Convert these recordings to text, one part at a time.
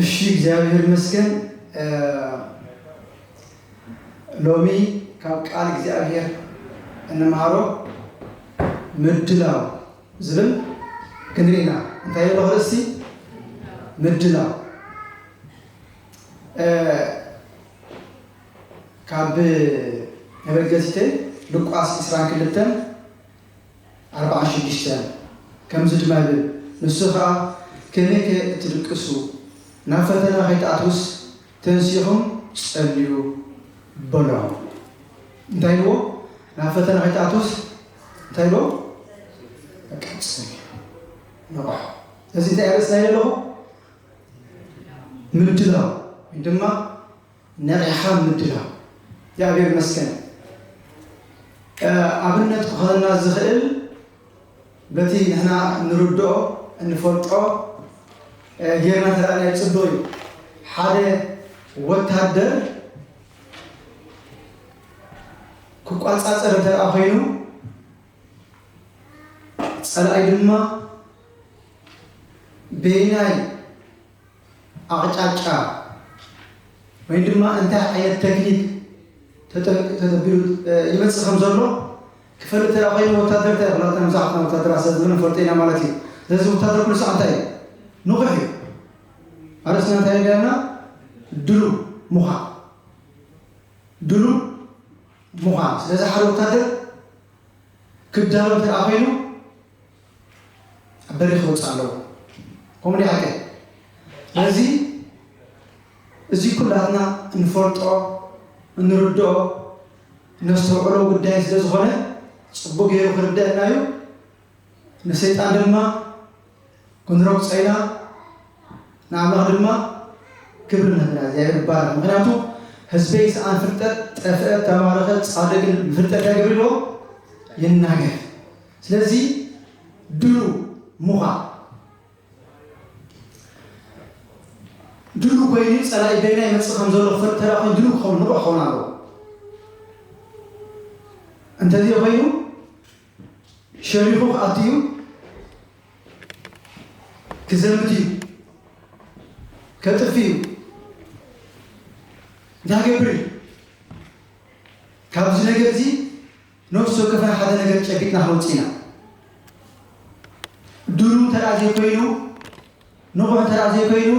እሺ፣ እግዚኣብሔር ይመስገን። እ፣ ሎሚ ካብ ቃል እግዚኣብሔር እንምሃሮ ምድላው ዝብል ክንርኢ ኢና። እንታይ ይብሎ ርእሲ? ምድላው። እ፣ ካብ መበገሲተይ ሉቃስ ዕስራን ክልተን ኣርባዓን ሽዱሽተን ከምዚ ድማ ይብል፣ ንሱ ኸኣ፣ ከመይከ እትድቅሱ? ናብ ፈተና ኸይትኣትዉስ ተንሲኹም ጸልዩ በሎም። እንታይ ኢልዎ? ናብ ፈተና ኸይትኣትዉስ እንታይ ኢልዎ? በቃ ጸልዩ፣ ንቕሑ። እዚ እንታይ ርእስና ኢለ ኣለኹ? ምድላው ወይ ድማ ነቒሕኻ ምድላው። እግዚኣብሔር ይመስገን። እ፣ ኣብነት ክኾነና ዝኽእል በቲ ንሕና እንርድኦ፣ እንፈልጦ፣ እ፣ ጌርና ተረኣናዮ ጽቡቕ እዩ። ሓደ ወታደር ክቋጻጸር እንተ ደኣ ኮይኑ፣ ጸላኢ ድማ በየናይ ኣቕጫጫ ወይ ድማ እንታይ ዓይነት ተክኒክ ተጠ-፣ ተተቢሉ፣ እ፣ ይመጽእ ከም ዘሎ ክፈልጥ እንተ ደኣ ኮይኑ፣ ወታደር እንታይ ይኹን፣ ኣብታ መብዛሕትና ወታደራት ስለ ዝነበረ ንፈልጦ ኢና ማለት እዩ። ስለዚ ወታደር ኩሉ ሰዓት እንታይ እዩ? ንቑሕ እዩ። ኣርእስትና እንታይ ኢልና? ድሉው ምዃን። ድሉው ምዃን። ስለዚ ሓደ ወታደር ክዳሎ እንተ ደኣ ኮይኑ፣ ኣብ በሪኽ ክወጽእ ኣለዎ። ከምኡ ድዩ ሓቀይ? ስለዚ እዚ ኩላትና እንፈልጦ፣ እንርድኦ፣ እነስተውዕሎ ጉዳይ ስለ ዝኾነ፣ ጽቡቕ ገይሩ ክርደአና እዩ። ንሰይጣን ድማ ክንረግጾ ኢና፣ ንኣምላኽ ድማ ክብሪ ንህብና። እግዚኣብሔር ይባረኽ። ምኽንያቱ፣ ህዝበይ ሰኣን ፍልጠት ጠፍአ፣ ተማረኸ፣ ጻድቅን ብፍልጠት ይገብርዎ ይናገር። ስለዚ ድሉ ምዃን፣ ድሉ ኮይኑ ጸላኢ በይና ይመጽእ ከም ዘሎ ክፈልጥ ተደኣ ኮይኑ ድሉ ክኸውን፣ ንቑሕ ክኸውን ኣለዎ። እንተዘይ ኮይኑ ሸሪኹ ክኣቱ እዩ፣ ክዘምት እዩ፣ ከጥፍ እዩ። እንታይ ክገብር እዩ? ካብዚ ነገር እዚ ነፍሲ ወከፍና ሓደ ነገር ጨቢጥና ክንወጽእ ኢና። ድሉው እንተ ደኣ ዘይኮይኑ፣ ንቑሕ እንተ ደኣ ዘይኮይኑ፣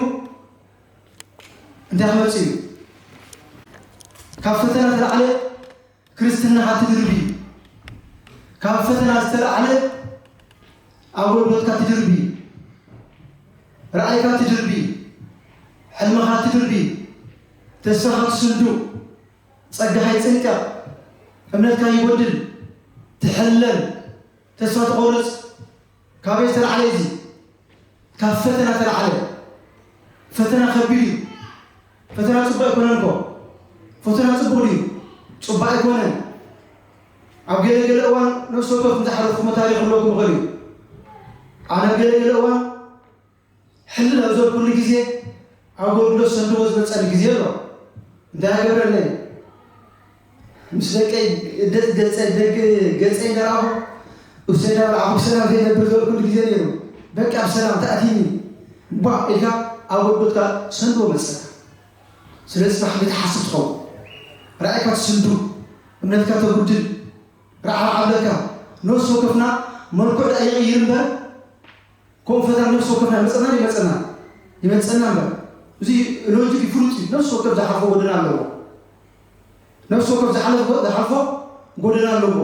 እንታይ ክመጽእ እዩ? ካብ ፈተና ዝተላዕለ ክርስትናኻ ትድርቢ፣ ካብ ፈተና ዝተላዕለ ኣገልግሎትካ ትድርቢ፣ ራእይካ ትድርቢ፣ ሕልምኻ ትድርቢ፣ ተስፋኻ ትስንዱ፣ ጸጋኻ ይጽንቀቕ፣ እምነትካ ይጎድል፣ ትሕለል፣ ተስፋ ትቖርጽ። ካበይ ዝተላዕለ እዚ? ካብ ፈተና ተላዕለ። ፈተና ከቢድ እዩ። ፈተና ጽቡቕ ኣይኮነን እኮ። ፈተና ጽቡቕ ድዩ? ጽቡቕ ኣይኮነን። ኣብ ገለ ገለ እዋን ነፍሲ ወከፍ እንዝሓለፍኩሞ ታሪኽ ክህልወኩም ይኽእል እዩ። ኣነ ኣብ ገለ ገለ እዋን ሕልል ኣብ ዝበልኩሉ ግዜ ኣገልግሎት ሰንድዎ ዝመጸኒ ግዜ ኣሎ። እንታይ ኣገብረለይ? ምስ ደቀይ ደ-፣ ገጸ-፣ ደግ-፣ ገጸይ እንዳረኣኹ፣ እሰይ እንዳበልዓኹ ብሰላም ዘይነብር ዝበልኩሉ ግዜ ነይሩ። በቃ ብሰላም ተኣቲኒ። ቧዕ ኢልካ ኣገልግሎትካ ሰንድዎ መጸካ። ስለዚ ጽባሕ ቤት ሓስብ ትኸውን። ራእይካ ትስንዱ፣ እምነትካ ተጉድል፣ ራዕራዕ ኣለካ። ነፍሲ ወከፍና መልክዑ ደኣ ይቕይር እምበር፣ ከምኡ ፈተና ነፍሲ ወከፍና ይመጸና ይመጸና ይመጸና እምበር፣ እዚ ሎጂክ ፍሉጥ እዩ። ነፍሲ ወከፍ ዝሓልፎ ጎደና ኣለዎ። ነፍሲ ወከፍ ዝሓለፎ፣ ዝሓልፎ ጎደና ኣለዎ።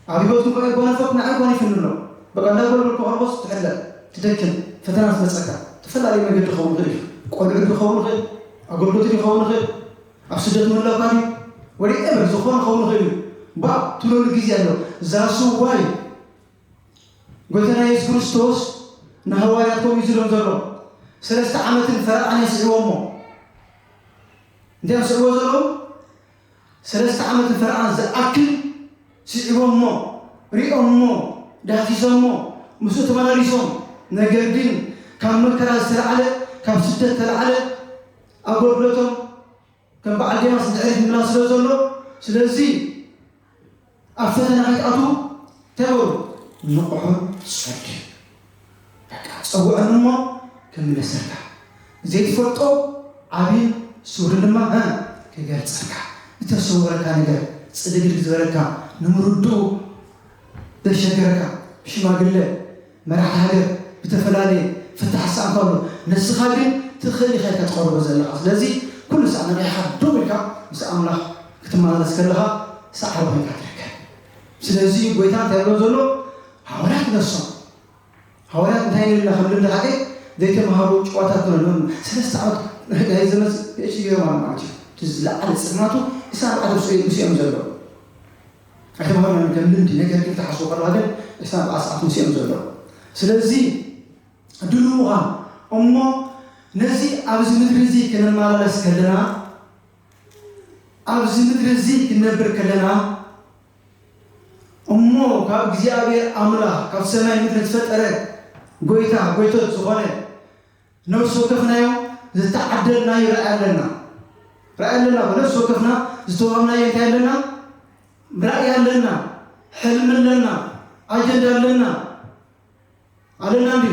ኣብ ህይወት እንኳ ይጓነፈት ንዓይ ጓኒፍኒ ኣሎ። በቃ እንዳጎልበልኩ ከርቦስ ትሕለ፣ ትደክም፣ ፈተና ትመጸካ። ዝተፈላለዩ መገዲ ክኸውን ይኽእል እዩ። ቆልዑ ክኸውን ይኽእል፣ ኣገልግሎት ክኸውን ይኽእል፣ ኣብ ስደት ምህላውካ ድዩ፣ ወደኤቨር ዝኾነ ክኸውን ይኽእል እዩ። ባእ ትብለሉ ግዜ ኣሎ። ዛሱ ዋይ ጎይታና የሱስ ክርስቶስ ንሃዋርያት ከምኡ እዩ ዝብሎም ዘሎ። ሰለስተ ዓመትን ፈረቓን እዮም ስዒቦሞ። እንታይ እዮም ስዒቦ ዘለዉ? ሰለስተ ዓመትን ፈረቓን ዝኣክል ስዒቦሞ፣ ሪኦሞ፣ ዳህሲሶሞ፣ ምስኡ ተመላሊሶም። ነገር ግን ካብ መከራ ዝተላዕለ፣ ካብ ስደት ዝተላዕለ ኣገልግሎቶም ከም በዓል ዴማስ ንድሕሪት ምምላስ ስለ ዘሎ፣ ስለዚ ኣብ ፈተና ከይትኣትዉ እንታይ በሉ? ንቑሑን ጸልዩ። በቃ ጸውዐኒ እሞ ክምለሰልካ። ዘይትፈልጦ ዓብይን ስውርን ድማ እ፣ ክገልጸልካ። ዝተሰወረካ ነገር፣ ጽድግድግ ዝበለካ፣ ንምርድኡ ዘሸገረካ፣ ብሽማግለ፣ መራሕቲ ሃገር፣ ብተፈላለየ ፍታሕ ዝሰኣንካሉ፣ ንስኻ ግን ትኽእል ኢኻ ኢልካ ትቐርቦ ዘለኻ። ስለዚ ኩሉ ሳዕ ነቒሕካ ደው ኢልካ ምስ ኣምላኽ ክትመላለስ ከለኻ ሳዕሪ ኮይንካ ትርከብ። ስለዚ ጎይታ እንታይ ይብሎ ዘሎ? ሃዋርያት ነሶም ሃዋርያት እንታይ ንልና ከም ልምዲ ሓደ ዘይተምሃሩ ጨዋታት ኮይኖም ሰለስተ ዓመት ናይ ዘመን ፒኤችዲ ገይሮም ኣለዉ ማለት እዩ። እቲ ዝለዓለ ጽልማቱ ዕስራን ኣርባዕተን ምስ እዮም ዘሎ። ኣይተምሃሩን ከም ልምዲ ነገር ግን ተሓስቡ ከለዋ ግን ዕስራን ኣርባዕተን ሰዓት ምስ እዮም ዘሎ። ስለዚ ድሉ ምዃን እሞ ነዚ ኣብዚ ምድሪ እዚ ክንመላለስ ከለና ኣብዚ ምድሪ እዚ ክንነብር ከለና እሞ ካብ እግዚኣብሔር ኣምላኽ ካብ ሰማይ ምድሪ ዝፈጠረ ጎይታ ጎይቶት ዝኾነ ነፍሲ ወከፍናዮ ዝተዓደልናዮ ራእይ ኣለና። ራእይ ኣለና። ነፍሲ ወከፍና ዝተዋህብናዮ እንታይ ኣለና? ራእይ ኣለና፣ ሕልሚ ኣለና፣ ኣጀንዳ ኣለና። ኣለና እንዲ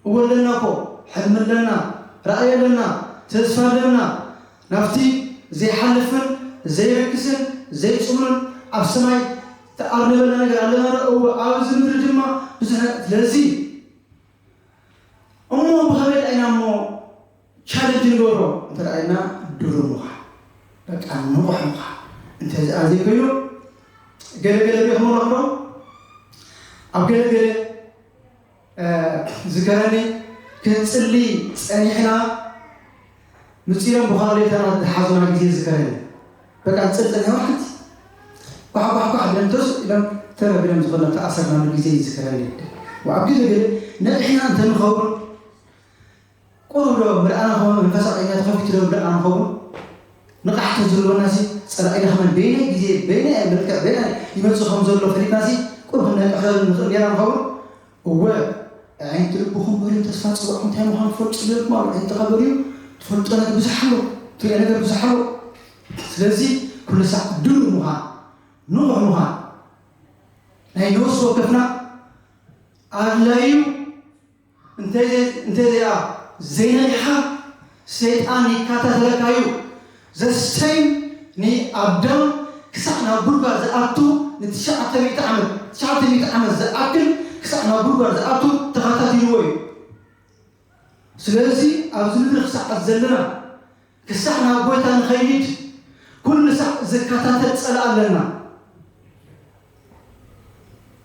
እወ ኣለና እኮ። ሕልሚ ኣለና፣ ራእይ ኣለና፣ ተስፋ ኣለና። ናብቲ ዘይሓልፍን ዘይርክስን ዘይጽሉን ኣብ ሰማይ ተኣርነበና ነገር ኣለና ዶ? እወ። ኣብዚ ምድሪ ድማ ብዙሕ። ስለዚ እሞ ብኸመይ ዳኢና እሞ ቻለንጅ ንገብሮ እንተ ዳኢና ድሩ ምዃን፣ በቃ ንቑሕ ምዃን። እንተዚኣ ዘይኮይኑ ገለ ገለ ሪእኹም ኣለኹም ዶ? ኣብ ገለ ገለ ዝከረኒ ክንጽሊ ጸኒሕና ምጺኦም ብዃሌታና ዝሓዙና ግዜ ዝከረኒ። በቃ ንጽሊ ጸኒሕና ሓንቲ ኳሕ ኳሕ ኳሕ ብለን ተስ ኢሎም ተረቢሎም ዝኾነ ተኣሰርናሉ ግዜ ይዝከረኒ። ኣብ ግዜ ገለ ነቕሕና እንተንኸውን ቁሩብ ዶ ምርኣና ኸውን መንፈሳዊ ዓይና ተኸፊቱ ዶ ምርኣና ኸውን ንቕሓት ዝህልወናሲ ጸላኢና ከመን በይናይ ግዜ በይናይ መልክዕ በይናይ ይመጽእ ከም ዘሎ ፈሊጥናሲ ቁሩብ ነቅሕለሉ ንኽእል ኔርና ንኸውን። እወ፣ ኣዒንቲ ልብኹም በርዩ፣ ተስፋ ጽዋዕኩም እንታይ ምዃኑ ትፈልጡ ስለ ዘለኩም፣ ኣብ ኣዒንትኻ በርዩ፣ ትፈልጦ ነገር ብዙሕ ኣሎ፣ ትሪኦ ነገር ብዙሕ ኣሎ። ስለዚ ኩሉ ሳዕ ድሉው ምዃን፣ ንቑሕ ምዃን ናይ ነፍሲ ወከፍና ኣድላዩ። እንተዘይ-፣ እንተዘይኣ ዘይነቂሕኻ ሰይጣን ይከታተለካ እዩ። ዘስተይም ንኣዳም ክሳዕ ናብ ጉድጓድ ዝኣቱ ንትሽዓተ ሚእቲ ዓመት፣ ትሽዓተ ሚእቲ ዓመት ዝኣክል ክሳዕ ናብ ጉድጓድ ዝኣቱ ተኸታቲልዎ እዩ። ስለዚ ኣብዚ ምድሪ ክሳዕ ዘለና ክሳዕ ናብ ጎይታ ንኸይድ ኩሉ ሳዕ ዝከታተል ጸላእ ኣለና።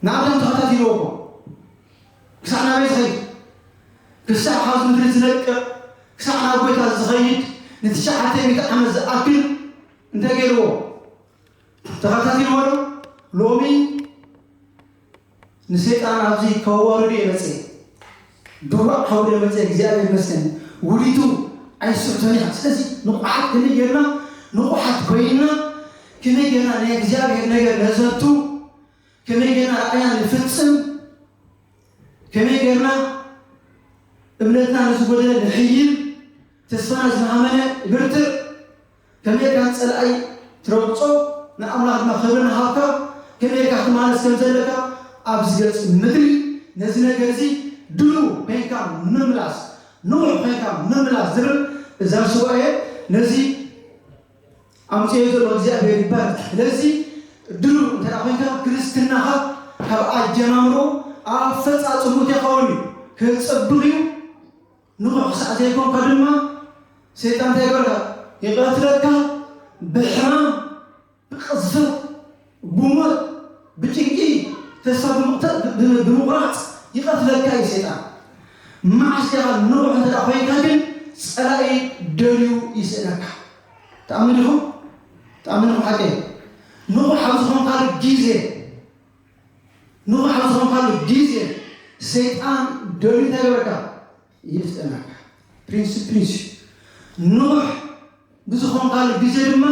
ንኣዳም ተኸታቲልዎ እኮ ክሳዕ ናበይ ዝኸይድ ክሳዕ ካብ ምድሪ ዝለቅቕ ክሳዕ ናብ ጎይታ ዝኸይድ ንትሽዓተ ሚእቲ ዓመት ዝኣክል እንታይ ገይርዎ? ተኸታቲልዎ ዶ? ሎሚ ንሰይጣን ኣብዚ ከዋርዶ እየ መፅእ። ድዋዕ ከውርዶ መፅእ። እግዚኣብሔር ይመስገን ውዲቱ ኣይስሕቶን እያ። ስለዚ ንቑሓት ከመይ ጌርና ንቑሓት ኮይንና ከመይ ጌርና ናይ እግዚኣብሔር ነገር ነዘቱ ከመይ ጌርና ራእያ ንፍፅም ከመይ ጌርና እምነትና ንዝጎደለ ንሕይል ተስፋና ዝሃመነ ብርትዕ ከመይ ጌርካ ንጸላኢ ትረግጾ ንኣምላኽ ድማ ክብሪ ንሃብካ ከመይ ጌርካ ክትማለስ ከም ዘለካ ኣብዚ ገጽ ምድሪ ነዚ ነገር እዚ ድሉ ኮይንካ ምምላስ ንቑሕ ኮይንካ ምምላስ ዝብል እዛ ሱባኤ ነዚ ኣምፅኦ ዘሎ እግዚኣብሔር ይባረክ። ስለዚ ድሉ እንተ ኮይንካ ክርስትናኻ ካብ ኣጀማምሮ ኣፈፃፅሙ እንታይ ይኸውን እዩ ክፅብቕ እዩ። ንቑሕ ክሳዕ ዘይኮንካ ድማ ሰይጣን እንታይ ይገብረካ? ይቐትለካ። ብሕማም ብቕዝፈት ብሞት ብጭንቂ ተስፋ ብምቕተ- ብ- ብምቑራፅ ይቐትለካ እዩ ሰይጣን። መዓስ ዲኻ ንቑሕ እንተ ኮይንካ ግን ፀላኢ ደልዩ ይስእነካ። ተኣምኑ ዲኹም? ተኣምኑ ዲኹም? ሓቂ ንቑሕ ኣብ ዝኾንካሉ ግዜ ንቑሕ ኣብ ዝኾንካሉ ግዜ ሰይጣን ደልዩ እንታይ ይገብረካ? ይስእነካ። ፕሪንስ ፕሪንስ ንቑሕ ብዝኾንካሉ ግዜ ድማ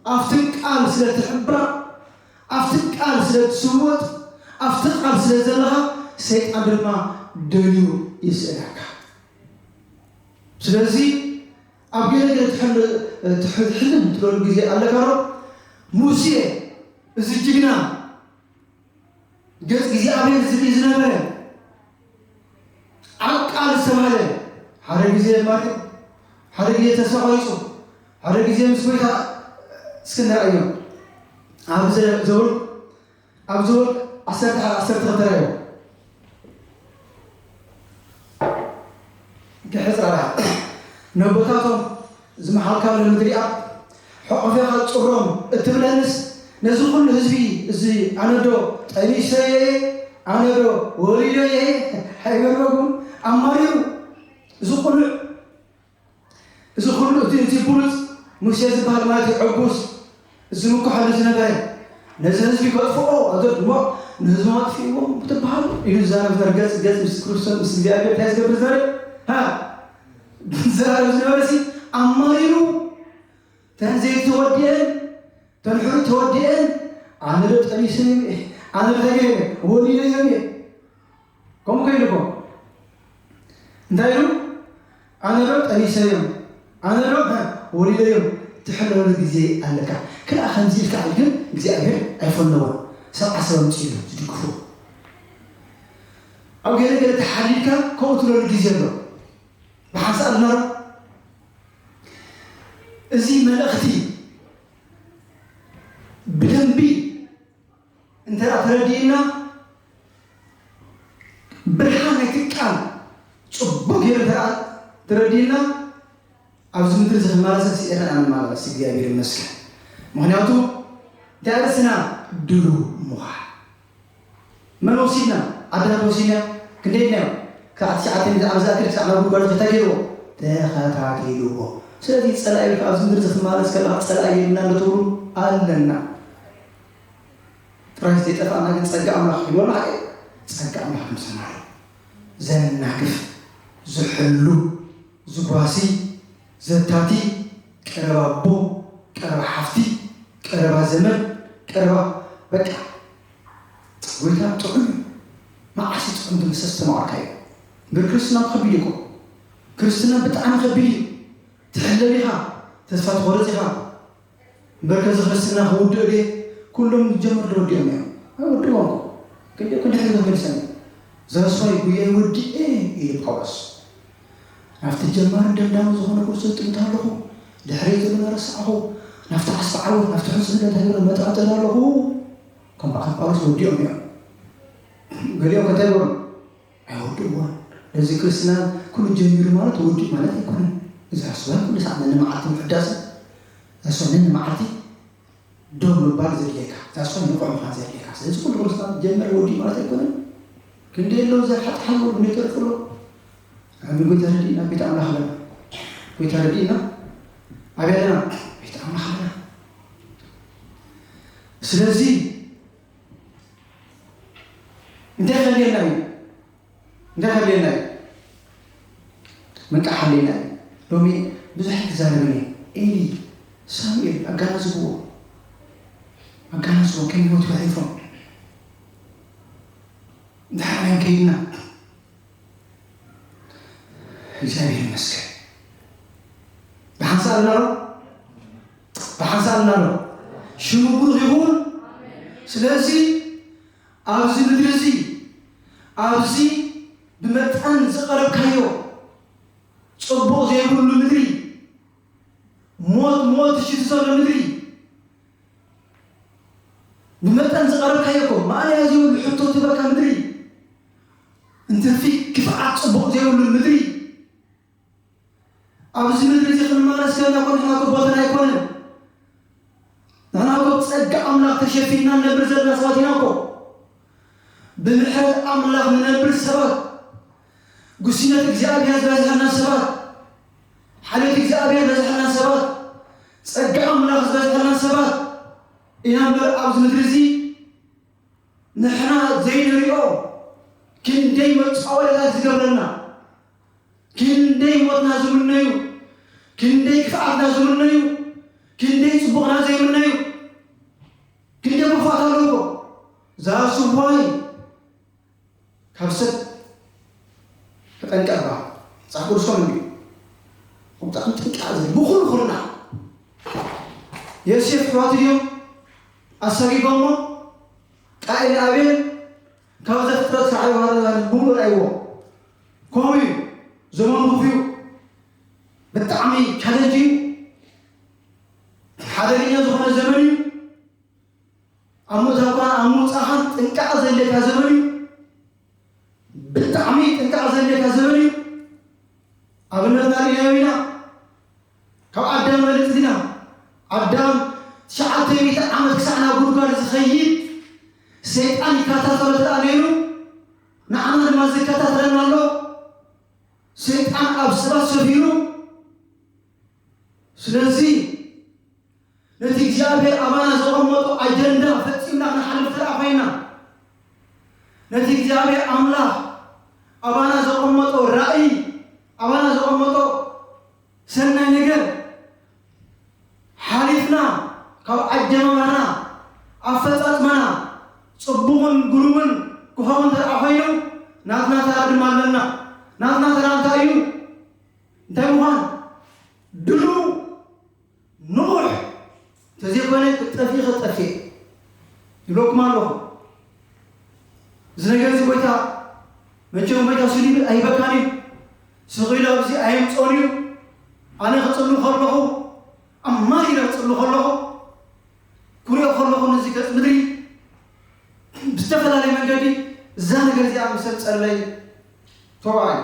ኣብቲ ቃል ስለ ትሕብራ ኣብቲ ቃል ስለ ትስወጥ ኣብቲ ቃል ስለ ዘለኻ ሰይጣን ድማ ደልዩ ይስእነካ። ስለዚ ኣብ ገለ ገለ ትሕል- ትሕል- ሕልም ትለሉ ግዜ ኣለካ ዶ? ሙሴ እዚ ጅግና ገጽ እግዚኣብሔር ዝርኢ ዝነበረ ዓቃል ዝተባህለ ሓደ ግዜ ማርያም ሓደ ግዜ ተስፋ ቆሪጹ፣ ሓደ ግዜ ምስ ጎይታ እስኪ ንርኣዮ። ኣብ ዘ-፣ ዘውል-፣ ኣብ ዘውል ዓሰርተ ሓደ ዓሰርተ ክልተ ርኣዮ። ክሕጽራ ነቦታቶም ዝመሓልካሉ ምድሪ ኣብ ሕቑፌኻ ጽሮም እትብለንስ፣ ነዚ ኩሉ ህዝቢ እዚ ኣነዶ ጠኒሰዮ እየ፣ ኣነዶ ወሊደዮ እየ ኣይበልበኩም ኣማሪሩ። እዚ ቁኑዕ፣ እዚ ኩሉ እቲ፣ እቲ ብሉጽ ሙሴ ዝበሃል ማለት እዩ፣ ዕጉስ ዝምክሐሉ ዝነበረ፣ ነዚ ህዝቢ ከጥፍኦ፣ ኣዘር ድማ ንህዝቢ ኣጥፊእዎም ክትበሃል ኢሉ ዝዛረብ ዝነበረ፣ ገጽ፣ ገጽ ምስ ክርስቶስ፣ ምስ እግዚኣብሔር እንታይ ዝገብር ዝነበረ? ሃ? ዝዛረብ ዝነበረ ሲ ኣማሪሩ፣ ተን ዘይተወዲአን፣ ተን ሕሩጭ ተወዲአን፣ ኣነ ዶ ጠኒሰዮም እየ? ኣነ ዶ ተገይረ? ወሊደዮም እየ? ከምኡ ከይልኩም እንታይ ኢሉ? ኣነ ዶ ጠኒሰዮም? ኣነ ዶ፣ እ፣ ወሊደዮም? ትሕለሉ ግዜ ኣለካ። ክልኣ ከምዚ ኢልካ ግን እግዚኣብሔር ኣይፈነወን። ሰብ ዓሰብ ኣምጺኡ እዩ ዝድግፎ። ኣብ ገለ ገለ ተሓሊልካ ከምኡ ትብለሉ ግዜ ኣሎ። ብሓንሳእ ኣለና ዶ? እዚ መልእኽቲ ብደንቢ እንተ ደኣ ተረዲእና፣ ብርሃን ናይቲ ቃል ጽቡቕ ገይሩ እንተ ደኣ ተረዲእና፣ ኣብዚ ምድሪ እዚ ክንመላለስ ስኢና ኢና ንመላለስ። እግዚኣብሔር ይመስገን። ምኽንያቱ፣ እንታይ ርእስና ድሉው ምዃን። መን ወሲድና? ኣዳም ወሲድና። ክንደይ ድናዮ? ክሳዕ ትሽዓተ ሚእቲ ዓመት ዝኣክል ክሳዕ ናብ ጉድጓድ ተታጊርዎ። ተኸታቲልዎ። ስለዚ ጸላኢ ኢልካ ኣብዚ ምድሪ እዚ ክንመላለስ ከለኻ ጸላኢ የብልና እንዶ ትብሉ ኣለና። ጥራይ ዘይጠፍኣና ግን ጸጋ ኣምላኽ ይበሉ ሓቂ። ጸጋ ኣምላኽ ምሳና ኣሎ። ዘናግፍ፣ ዝሕሉ፣ ዝጓሲ፣ ዘታቲ፣ ቀረባ ኣቦ፣ ቀረባ ሓፍቲ፣ ቀረባ ዘመድ፣ ቀረባ በቃ። ጎይታ ጥዑም እዩ። መዓስ እዩ ጥዑም ትምሰስ ተማቐርካዮ? እምበር ክርስትና ከቢድ እዩ እኮ። ክርስትና ብጣዕሚ ከቢድ እዩ። ትሕለል ኢኻ፣ ተስፋ ትቖርጽ ኢኻ። እምበር ከዚ ክርስትና ክውድእ ድየ? ኩሎም ዝጀመር ዶ ወዲኦም እዮም? ኣይወድእዎም እኮ። ክንደይ እኮ ድሕሪ ተመሊሶም እዮም። ዘስዋይ ጉያይ ወዲኤ ኢሉ ጳውሎስ። ናብቲ ጀማሪ ደምዳሚ ዝኾነ ክርስቶስ ጥምት ኣለኹ። ድሕሪ ዘሎ ረሳዕኹ። ናብቲ ዓስቢ ዓወት፣ ናብቲ ሕጹ ህይወት ሃገር መጣጥል ኣለኹ። ከም በዓል ጳውሎስ ወዲኦም እዮም። ገሊኦም ከ እንታይ ይገብሩ? ኣይወድእዎን። ነዚ ክርስትና ኩሉ ጀሚሩ ማለት ወዲኡ ማለት ኣይኮነን። እዚ ኣስዋይ ኩሉ ሰዓት ነንመዓልቲ ምሕዳስ፣ ኣስዋይ ነንመዓልቲ ደው ምባል ዘድልየካ፣ እዛ ኣስዋይ ንቑሕ ምዃን ዘድልየካ። ስለዚ ኩሉ ክርስትና ጀመረ ወዲኡ ማለት ኣይኮነን። ክንደይ ኣለዉ ዘርሓጥሓ ይወዱ ነይተርፉ ኣለዉ። ኣሚ ጎይታ ረድእና፣ ጎይታ ኣምላኽ ኣለና። ጎይታ ረድእና፣ ኣበይ ኣለና? ጎይታ ኣምላኽ ኣለና። ስለዚ እንታይ ከድልየና እዩ? እንታይ ከድልየና እዩ? ምንቃሕ ከድልየና እዩ። ሎሚ ብዙሕ ክዛረብን እየ። ኤሊ፣ ሳሙኤል ኣጋናዝብዎ። ኣጋናዝቦም ከይሞቱ ኣሕሊፎም። ድሓር መን ከይድና? እግዚኣብሔር ይመስገን። ብሓንሳእ ኣለና ዶ? ብሓንሳእ ኣለና ዶ? ሽሙ ብሩኽ ይኹን። ስለዚ ኣብዚ ምድሪ እዚ፣ ኣብዚ ብመጠን ዝቐረብካዮ ጽቡቕ ዘይብሉ ምድሪ፣ ሞት፣ ሞት ትሽቲ ዘሎ ምድሪ፣ ብመጠን ዝቐረብካዮ እኮ ማእለያ ዘይብሉ ሕቶ ትበካ ምድሪ፣ እንትርፊ ክፍኣት ጽቡቕ ዘይብሉ ምድሪ፣ ኣብዚ ምድሪ እዚ ክንመላለስ ከለና እኮ ንሕና እኮ ቦታና ኣይኮነን። ንሕና እኮ ብጸጋ ኣምላኽ ተሸፊንና ንነብር ዘለና ሰባት ኢና እኮ። ብምሕረት ኣምላኽ ንነብር ሰባት፣ ጉስነት እግዚኣብሔር ዝበዝሐና ሰባት፣ ሓልዮት እግዚኣብሔር ዝበዝሐና ሰባት፣ ጸጋ ኣምላኽ ዝበዝሐና ሰባት ኢና እምበር ኣብዚ ምድሪ እዚ ንሕና ዘይንሪኦ ክንደይ መጻወድያታት ዝገብረልና፣ ክንደይ ሞትና ዝምነዩ፣ ክንደይ ክፍኣትና ዝምነዩ፣ ክንደይ ጽቡቕና ዘይምነዩ፣ ክንደይ ክፉኣት ኣለዉ እኮ። ዛስዋይ ካብ ሰብ ተጠንቀቕ እባ። መጽሓፍ ቅዱስ ከምኡ እንድዩ። ብጣዕሚ ጥንቃቕ ዝብል ብኹሉ ኩልና። ዮሴፍ ኣሕዋቱ ድዮም ኣሳጊጎሞ? ቃኤል ኣቤል ካብ ዘፍጥረት ክሳዕ ዮሃንስ ብምሉእ ርኣይዎ። ከምኡ እዩ። ዘመኑ ክፉእ እዩ። ብጣዕሚ ቻለንጅ እዩ። ሓደገኛ ዝኾነ ዘመን እዩ። ኣብ ምእታውካን ኣብ ምውፃእኻን ጥንቃቐ ዘድልየካ ዘመን እዩ። ብጣዕሚ ጥንቃቐ ዘድልየካ ዘመን እዩ። ኣብነትና ርኢናዮ ኢና። ካብ ኣዳም ንበልፅ ዲና? ኣዳም ትሽዓተ ሚእቲ ዓመት ክሳዕ ናብ ጉድጓድ ዝኸይድ ሰይጣን ይከታተሎ ተደኣ ነይሩ፣ ንዓና ድማ ዝከታተለና ኣሎ። ሰይጣን ኣብ ሰባት ሰፊሩ። ስለዚ ነቲ እግዚኣብሔር ኣባና ዘቐመጦ ኣጀንዳ ፈጺምና ክንሓልፍ ተደኣ ኮይና፣ ነቲ እግዚኣብሔር ኣምላኽ ኣባና ዘቐመጦ ራእይ፣ ኣባና ዘቐመጦ ሰናይ ነገር ሓሊፍና፣ ካብ ኣጀማምራና፣ ኣፈጻጽማና ጽቡቕን ግሩምን ክኸውን ተደኣ ኮይኑ፣ ናትና ተራ ድማ ኣለና። ናትና ተራ እንታይ እዩ? እንታይ ምዃን? ድሉው፣ ንቑሕ፣ እንተዘይኮነ ክትጠፍኢ ክትጠፍኢ ይብለኩም ኣለኹ። እዚ ነገር እዚ ጎይታ፣ መቸም ጎይታ ስኢሉ ኣይበካን እዩ። ስቕ ኢሉ ኣብዚ ኣየምፅኦን እዩ። ኣነ ክፅሊ ከለኹ፣ ኣብ ማይ ኢለ ክፅሊ ከለኹ፣ ክሪኦ ከለኹ፣ ነዚ ገፅ ምድሪ ብዝተፈላለየ መንገዲ እዛ ነገር እዚኣ ምስ ጸለይ ተባሂሉ።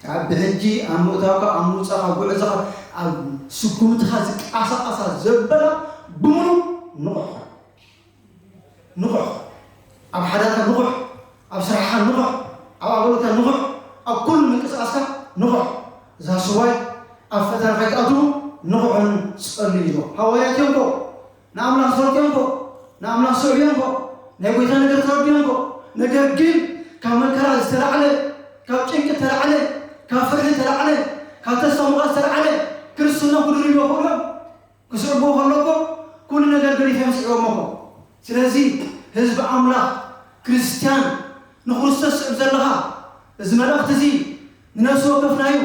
ካብ ብሕጂ ኣብ ምእታውካ፣ ኣብ ምውጻእካ፣ ኣብ ጉዕዞኻ፣ ኣብ ስጉምትኻ ዝቀሳቐሳ ዘበላ ብምሉእ ንቑሕ፣ ንቑሕ፣ ኣብ ሓዳርካ ንቑሕ፣ ኣብ ስራሕኻ ንቑሕ፣ ኣብ ኣገልግሎትካ ንቑሕ፣ ኣብ ኩሉ ምንቅስቓስካ ንቑሕ። እዛ ስዋይ ኣብ ፈተና ከይትኣትዉ ንቑሕን ጸልዩ ኢሉ። ሃዋርያት እዮም እኮ፣ ንኣምላኽ ዝፈልጡ እዮም እኮ፣ ንኣምላኽ ዝስዕቡ እዮም እኮ፣ ናይ ጎይታ ነገር ዝረዱ እዮም እኮ። ነገር ግን ካብ መከራ ዝተላዕለ፣ ካብ ጭንቂ ዝተላዕለ፣ ካብ ፍርሒ ዝተላዕለ፣ ካብ ተስፋ ምቑራጽ ዝተላዕለ ክርስትኖም ክድርብዎ ይኽእሉ እዮም። ክስዕብዎ ከሎ እኮ ኩሉ ነገር ገዲፎም ስዒቦሞ እኮ። ስለዚ ህዝቢ ኣምላኽ ክርስትያን ንክርስቶስ ስዕብ ዘለኻ፣ እዚ መልእኽቲ እዚ ንነፍሲ ወከፍና እዩ።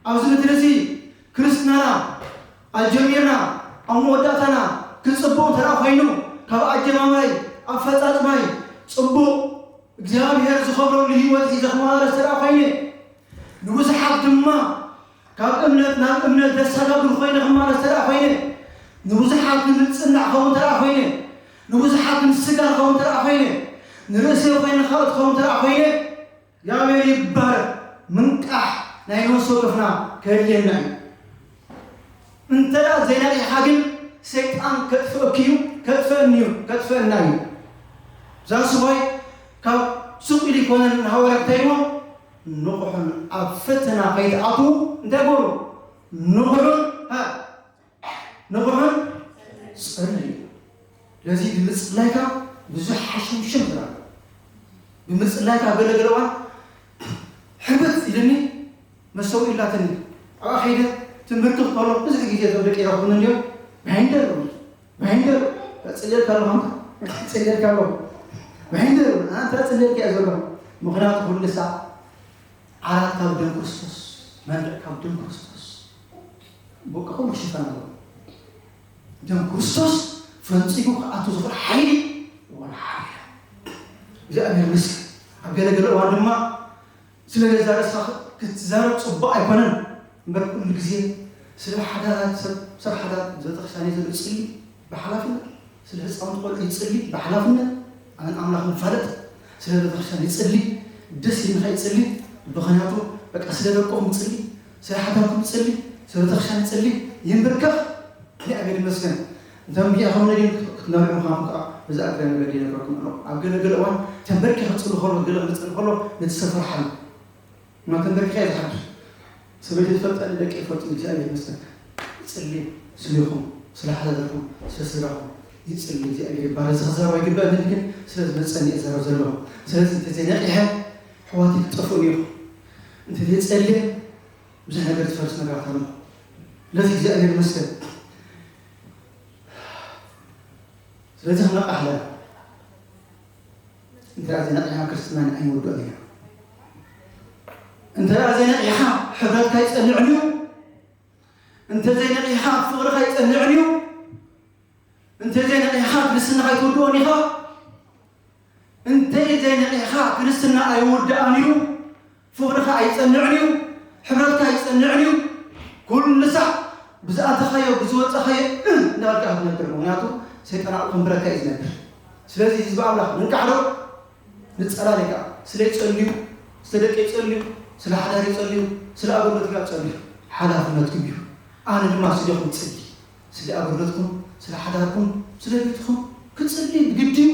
ኣብዚ ምድሪ እዚ ክርስትናና ኣጀሚርና ኣብ መወዳእታና ክንጽብቕ እንተ ደኣ ኮይኑ፣ ካብ ኣጀማምራይ ኣፈጻጽማይ ጽቡቕ እግዚኣብሔር ዝኸብረሉ ህይወት ሒዘ ክመላለስ እንተ ደኣ ኮይነ፣ ንብዙሓት ድማ ካብ እምነት ናብ እምነት ዘሰጋግር ኮይነ ክመላለስ እንተ ደኣ ኮይነ፣ ንብዙሓት ንምጽናዕ ክኸውን እንተ ደኣ ኮይነ፣ ንብዙሓት ምስጋር ክኸውን እንተ ደኣ ኮይነ፣ ንርእሰይ ኮይነ ካልኦት ክኸውን እንተ ደኣ ኮይነ፣ እግዚኣብሔር ይባረክ። ምንቃሕ ናይ ነፍሲ ወከፍና ከድልየና እዩ። እንተ ደኣ ዘይነቒሕካ ግን ሰይጣን ከጥፍአኪ እዩ፣ ከጥፍአኒ እዩ፣ ከጥፍአና እዩ። እዛ ስዋይ ካብ ሱቕ ኢሉ ኣይኮነን ንሃዋርያት እንታይ ኢልዎም? ንቑሕን ኣብ ፈተና ከይትኣትዉ እንታይ ግበሩ? ንቑሕን፣ ሃ፣ ንቑሕን ጸልዩ። ስለዚ ብምጽላይካ ብዙሕ ሓሸምሸም ዝረኣዩ። ብምጽላይካ ገለ ገለ እዋን ሕብጥ ኢልኒ መሰው ኢላትኒ። ኣብኣ ከይደ ትንብርክኽ ከሎ ብዙሕ ግዜ እዞም ደቂ ይረኽቡኒ እንድዮም። ባይንደር፣ ባይንደር፣ ተጽልየልካ ኣለኹ፣ ኣንታ ተጽልየልካ ኣለኹ። ባይንደር፣ ኣንታ ተጽልየልካ እየ ዘለኹ። ምኽንያቱ ኩሉ ሳዕ ዓራት ካብ ደም ክርስቶስ፣ መንደቕ ካብ ደም ክርስቶስ። በቃ ኩሉ ክሽፈን ኣለዎ። ደም ክርስቶስ ፈንጺጉ ክኣቱ ዝኽእል ሓይሊ ወላ ሓደ የለን። እግዚኣብሔር ይመስገን። ኣብ ገለ ገለ እዋን ድማ ስለ ገዛ ርእስኻ ክትዛረብ ጽቡቕ ኣይኮነን። እምበር ኩሉ ግዜ ስለ ሓዳራት ሰብ፣ ሰብ ሓዳር ቤተክርስትያን እዩ ዘሎ ጽሊ ብሓላፍነት፣ ስለ ህፃውንቲ ቆልዑ ይጽሊ ብሓላፍነት። ኣነ ኣምላኽ ንፋለጥ፣ ስለ ቤተክርስትያን ይጽሊ፣ ደስ ኢልካ ይጽሊ። ምኽንያቱ በቃ ስለ ደቅኹም ይጽሊ፣ ስለ ሓዳርኩም ይጽሊ፣ ስለ ቤተክርስትያን ይጽሊ። ይንብርከኽ። እግዚኣብሔር ይመስገን። እቶም ቢያኹም ነዲን ክትነብዑ ምዃንኩም ከዓ በዚ ኣግረ መገዲ ይነግረኩም ኣለኹ። ኣብ ገለ ገለ እዋን ተንበርኪ ክጽሊ ከሎ፣ ገለ ክጽሊ ከሎ ነቲ ሰብ ፈርሓሉ። እና ተንበርኪኻ እየ ዝሓድር። ሰበይቲ ትፈልጠኒ፣ ደቂ ይፈልጡ፣ እግዚኣብሔር ይመስገን። ይጽሊ፣ ስሌኹም፣ ስለ ሓዳርኩም፣ ስለ ስድራኹም ይጽሊ። እግዚኣብሔር ይባረክ። እዚ ክዛረብ ኣይግበእንን፣ ግን ስለ ዝመጸኒ እየ ዝዛረብ ዘለኹ። ስለዚ እንተዘይነቂሐ ኣሕዋተይ ክጠፍኡኒ ኢኹም። እንተዘይጸልየ ብዙሕ ነገር ዝፈርስ ነገራት ኣሎ። ስለዚ እግዚኣብሔር ይመስገን። ስለዚ ክንነቃሕ ኣለና። እንተ ዘይነቂሕና ክርስትና ኣይንውድኦን ኢና። እንተ ዘይነቂሕካ ሕብረትካ ኣይጸንዕን እዩ። እንተ ዘይነቂሕካ ፍቕርኻ ኣይጸንዕን እዩ። እንተ ዘይነቂሕካ ክርስትናኻ ኣይትውድኦን ኢኻ። እንተ ዘይነቂሕካ ክርስትና ኣይውዳእን እዩ። ፍቕርኻ ኣይጸንዕን እዩ። ሕብረትካ ኣይጸንዕን እዩ። ኩሉ ሳዕ ብዝኣተኻዮ ብዝወፃኻዮ እ እናበልካ ክትነብር፣ ምክንያቱ ሰይጣን ኣብኡ ከንብረካ እዩ ዝነብር። ስለዚ ህዝቢ ኣምላኽ ንንቃሕ ዶ ንፀላለ? ከዓ ስለ ይፀልዩ፣ ስለ ደቂ ይፀልዩ፣ ስለ ሓዳር ይፀልዩ፣ ስለ ኣገልግሎት ከዓ ፀልዩ። ሓላፍነትኩም እዩ። ኣነ ድማ ስሌኹም ፅሊ፣ ስለ ኣገልግሎትኩም፣ ስለ ሓዳርኩም፣ ስለ ቤትኩም ክፅሊ ግዲ እዩ።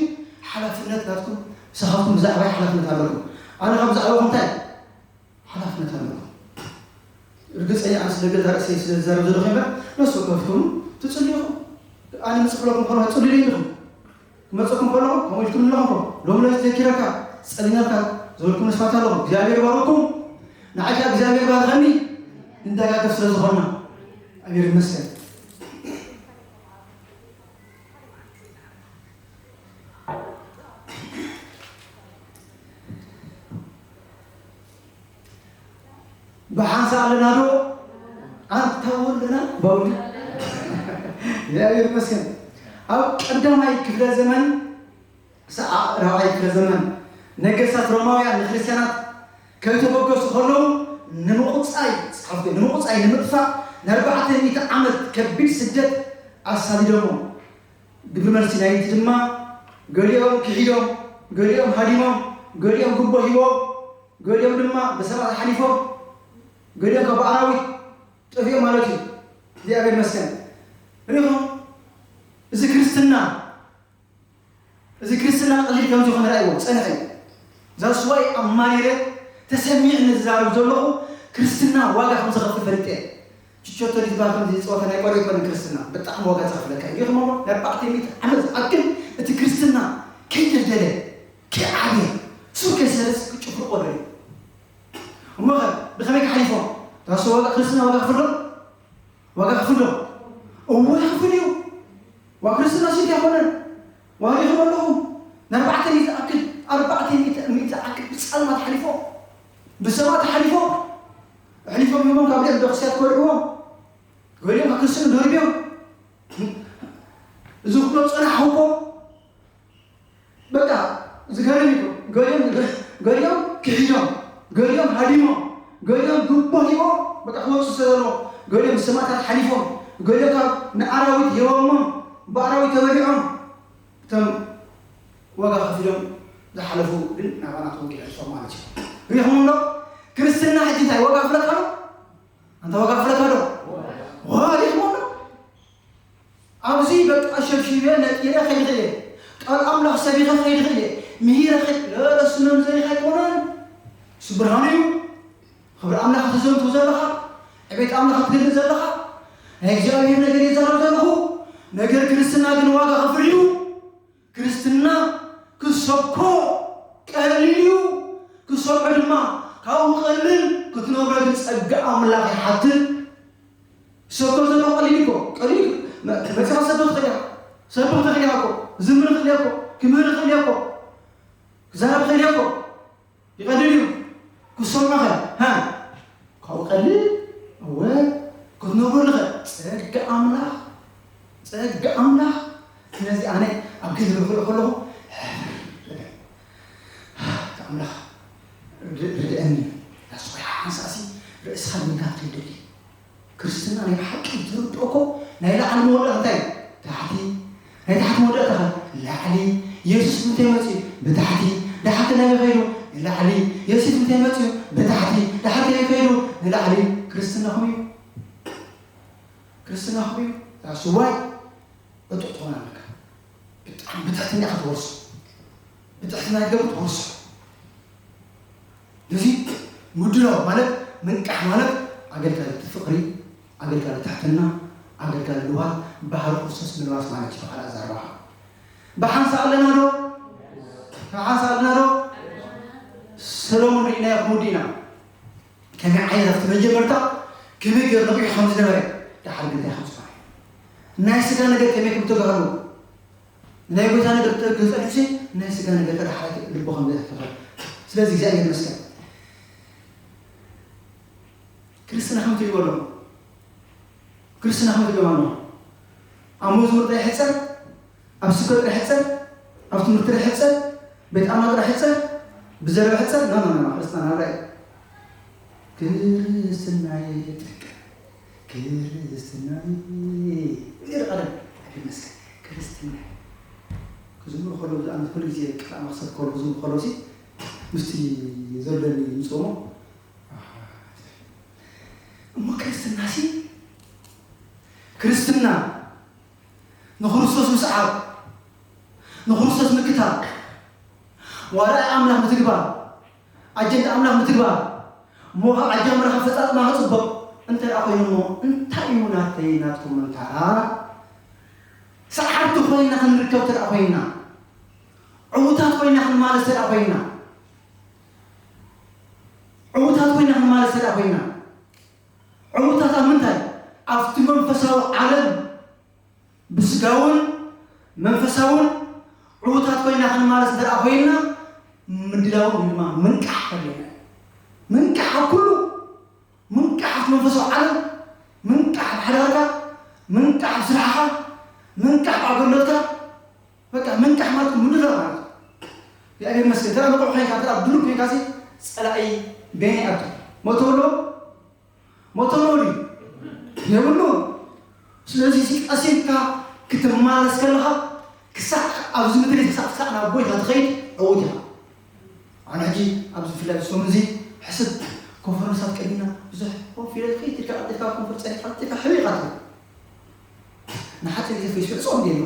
ሓላፍነት ናትኩም። ምሳኻትኩም ብዛዕባይ ሓላፍነት ኣለኩም። ኣነ ካብ ብዛዕባኹም እንታይ ሓላፍነት ኣለኩም? ርግፀኛ ኣነ ስለ ገዛ ርእሰይ ስለ ዝዛረብ ዘለኹ እምበር፣ ነፍሲ ወከፍኩም ትፅልዩ ኢኹም። ኣነ ምፅእ ክብለኩም ከለኹ ፅልዩ ኢኹም። ክመፀኩም ከለኹ ከምኡ ኢልኩም ኣለኹም። ሎም ለይቲ ዘኪረካ፣ ፀሊነልካ፣ ዝበልኩም መስዋዕት ኣለኹም። እግዚኣብሔር ባርኩም። ንዓይ ከዓ እግዚኣብሔር ባርኸኒ። ንደጋገፍ ስለ ዝኾንና። እግዚኣብሔር ይመስገን። ብሓንሳእ ኣለና ዶ? ኣንታ ኣለና ባውዲ። እግዚኣብሔር ይመስገን። ኣብ ቀዳማይ ክፍለ ዘመን፣ ሰዓ-፣ ራብዓይ ክፍለ ዘመን፣ ነገስታት ሮማውያን ንክርስትያናት ከይተበገሱ ከለዉ ንምቑጻይ፣ ጽሑፍ፣ ንምቑጻይ፣ ንምጥፋእ ንኣርባዕተ ሚእቲ ዓመት ከቢድ ስደት ኣሳዲዶሞም። ግብሪ መልሲ ናይቲ ድማ ገሊኦም ክሒዶም፣ ገሊኦም ሃዲሞም፣ ገሊኦም ጉቦ ሂቦም፣ ገሊኦም ድማ ብሰባት ሓሊፎም፣ ገሊኦም ካብ ኣራዊት ጠፊኦም ማለት እዩ። እግዚኣብሔር ይመስገን። ርኢኹም፣ እዚ ክርስትና፣ እዚ ክርስትና ቀሊል ከም ዝኾነ ርኣይዎ፣ ጸንሐ እዩ። That's why ኣማሪረ ተሰሚዕኒ ዝዛረብ ዘለኹ ክርስትና ዋጋ ከም ዘኸፍል ፈሊጠ እየ። ችቾቶ ዝበሃል ከምዚ ጸወታ ናይ ቆልዑ ኣይኮነን ክርስትና፣ ብጣዕሚ ዋጋ ዘኸፍለካ እዩ። ርኢኹሞ፣ ንኣርባዕተ ሚእቲ ዓመት ዝኣክል እቲ ክርስትና ከይደልደለ፣ ከይዓብየ፣ ሱር ከይሰርጽ ክጭፍልቖ ደልዩ። እሞ ኸ ብኸመይ ክሓሊፎም? ዳስ ዋጋ ክርስትና ዋጋ ክፍሎ? ዋጋ ክፍሎ? እወ ክፍል እዩ። ዋ ክርስትና ስንት ኣይኮነን። ዋሪኹም ኣለኹም። ንኣርባዕተ ሚእቲ ዝኣክል፣ ኣርባዕተ ሚእቲ ዝኣክል ብጸልማት ሓሊፎም። ብሰባት ሓሊፎም። ኣሕሊፎም ሂቦም ካብ ቤት ቤተክርስትያን ከልዕዎም። ገሊኦም ካብ ክርስትና ደርብዮም። እዚ ኩሎ ጸናሕ እኮ። በቃ ዝገርም እዩ። ገሊኦም፣ ገሊኦም ክሒዶም፣ ገሊኦም ሃዲሞም፣ ገሊኦም ጉቦ ሂቦም፣ በቃ ክወፁ ስለ ዘለዎም፣ ገሊኦም ብሰማእታት ሓሊፎም፣ ገሊኦም ካብ ንኣራዊት ሂቦሞም፣ ብኣራዊት ተበሊዖም፣ እቶም ዋጋ ከፊሎም ዝሓለፉ ግን ናባና ተወንጌል ሕልፎም ማለት እዩ። ሪኹም ኣሎ ክርስትና ሕጂ እንታይ ዋጋ ፍለካ ዶ? ኣንታ ዋጋ ፍለካ ዶ? ዋ ሪኹም ኣሎ ኣብዚ በቃ ሸብሺበ ነጢረ ከይድኽእል እየ። ቃል ኣምላኽ ሰቢኸ ከይድኽእል እየ። ምሂረ ከይድ ለለሱ መምዘኒኻ ኣይኮነን። እሱ ብርሃኑ እዩ። ክብሪ ኣምላኽ ተዘንቱ ዘለኻ፣ ዕቤት ኣምላኽ ትገልጽ ዘለኻ፣ ናይ እግዚኣብሔር ነገር የዛረብ ዘለኹ። ነገር ክርስትና ግን ዋጋ ከፍል እዩ። ክርስትና ክሰብኮ ቀሊል እዩ፣ ክሰምዖ ድማ ካብኡ ቀሊል ክትነብሮ ግን ጸጋ ኣምላኽ ይሓትት። ሰብኮ ዘሎ ቀሊል እኮ፣ ቀሊል እዩ። መ-፣ መጺኻ ሰብኽ ትኽእል ኢኻ፣ ሰብኽ ትኽእል ኢኻ እኮ፣ ዝምር ትኽእል እኮ፣ ክምህር ትኽእል እኮ፣ ክዛረብ ትኽእል እኮ። ይቐልል እዩ። ክሰምዖኸ? ሃ? ካብኡ ቀልል? እወ፣ ክትነብረሉ ኸ? ጸጋ ኣምላኽ፣ ጸጋ ኣምላኽ። ስለዚ ኣነ ኣብ ገለ ክርኢ ከለኹ፣ ኣምላኽ ርድ-፣ ርድአኒ። ዳስ ወይ ሓንሳእሲ ርእስኻ ምንካት ከይደሊ። ክርስትና ናይ ብሓቂ ዝርድኦ እኮ ናይ ላዕሊ መወዳእታ እንታይ እዩ? ታሕቲ። ናይ ታሕቲ መወዳእታ ኸ? ላዕሊ። የሱስ እንታይ መፅኡ? ብታሕቲ። ደሓር ከ ናበይ ከይዱ? ንላዕሊ። የሱስ እንታይ መፅኡ? ብታሕቲ። ደሓር ከ ከይዱ? ንላዕሊ። ክርስትና ኸም እዩ። ክርስትና ኸም እዩ። ዳስ ዋይ ዕጡቕ ትኾን ኣለካ። ብጣዕሚ ብትሕትና ኢኻ ትወርሶ። ብትሕትና ገብ ትወርሶ። እዚ ምድላው ማለት ምንቃሕ ማለት ኣገልጋሊ ፍቕሪ፣ ኣገልጋሊ ትሕትና፣ ኣገልጋሊ ልዋል ባህሪ ክርስቶስ ምልባስ ማለት እዩ። ብኻልእ ኣዛርባ ብሓንሳእ ኣለና ዶ? ብሓንሳእ ኣለና ዶ? ሰሎሞን ርኢናዮ ክንውዲ ኢና። ከመይ ዓይነት ኣብቲ መጀመርታ ከመይ ገይሩ ነቒሑ ከም ዝነበረ፣ ደሓር ግን እንታይ ከም ዝኾነ፣ ናይ ስጋ ነገር ከመይ ከም እተጋህሉ፣ ናይ ጎይታ ነገር ክጸንሕሲ፣ ናይ ስጋ ነገር ከዳሓት ልቡ ከም ዘይሕተፈል። ስለዚ እግዚኣብሔር ይመስገን። ክርስትና ከም ትሪእዎ ኣለኹም። ክርስትና ከም ትሪእዎ ኣለኹም። ኣብ መዝሙር ጥራይ ይሕጸር፣ ኣብ ስብከት ጥራይ ይሕጸር፣ ኣብ ትምህርቲ ጥራይ ይሕጸር፣ ቤት ኣምልኾ ጥራይ ይሕጸር፣ ብዘረባ ይሕጸር። ና፣ ና፣ ና፣ ና፣ ክርስትና ናብራ እዩ። ክርስትና የጥቅ፣ ክርስትና ይብል ቀደም። ኣቤት መስገን። ክርስትና ክዝምሩ ከለዉ ዝኣመት ኩሉ ግዜ ቃል ኣምላኽ ክሰብኩ ከለዉ ክዝምሩ ከለዉ ሲ ምስቲ ዘለኒ ይምፅኡ እሞ፣ ኣሃ፣ እሞ ክርስትና ሲ፣ ክርስትና ንክርስቶስ ምስዓብ፣ ንክርስቶስ ምክታል፣ ዋላ ኣምላኽ ምትግባር፣ ኣጀንዳ ኣምላኽ ምትግባር፣ እሞ ካብ ኣጀንዳ ኣምላኽ ኣፈፃፅማ ክፅበቕ እንተ ደኣ ኮይኑ እሞ እንታይ እዩ ናተይ ናትኩም እንታ? ሰዓብቲ ኮይና ክንርከብ እንተ ደኣ ኮይና፣ ዕዉታት ኮይና ክንማለስ እንተ ደኣ ኮይና፣ ዕዉታት ኮይና ክንማለስ እንተ ደኣ ኮይና፣ ዕዉታት ኣብ ምንታይ? ኣብቲ መንፈሳዊ ዓለም ብስጋውን መንፈሳውን ዕዉታት ኮይና ክንማለስ እንተ ደኣ ኮይና፣ ምድላውን ድማ ምንቃሕ ከድልየና እዩ። ምንቃሕ ኣብ ኩሉ፣ ምንቃሕ ኣብ መንፈሳዊ ዓለም፣ ምንቃሕ ኣብ ሓዳርካ፣ ምንቃሕ ኣብ ስራሕኻ፣ ምንቃሕ ኣብ ኣገልግሎትካ። በቃ ምንቃሕ ማለት ምድላው ማለት እዩ። እግዚኣብሔር ይመስገን። እንተ ደኣ ንቑሕ ኮይንካ፣ እንተ ደኣ ድሉው ኮይንካ ሲ፣ ጸላኢ በየናይ ይኣቱ? ሞቶ ኣሎ? ሞቶ ኣሎ ድዩ? የብሉን። ስለዚ እዚ ቀሲንካ ክትመላለስ ከለኻ ክሳዕ ኣብዚ ምድሪ ክሳዕ ክሳዕ ናብ ጎይታ ትኸይድ ዕዉት ኢኻ። ኣነ ሕጂ ኣብዚ ብፍላይ ሰሙን እዚ ሕስብ ኮንፈረንሳት ቀዲምና ብዙሕ ኮንፈረንስ ከይትልካ ቀልጢፍካ ኮንፈረንስ ጸኒሕካ ቀልጢፍካ ሕብእ ኢኻ ትብል። ንሓጺር ግዜ ፌስቡክ ጽኦም የሎ።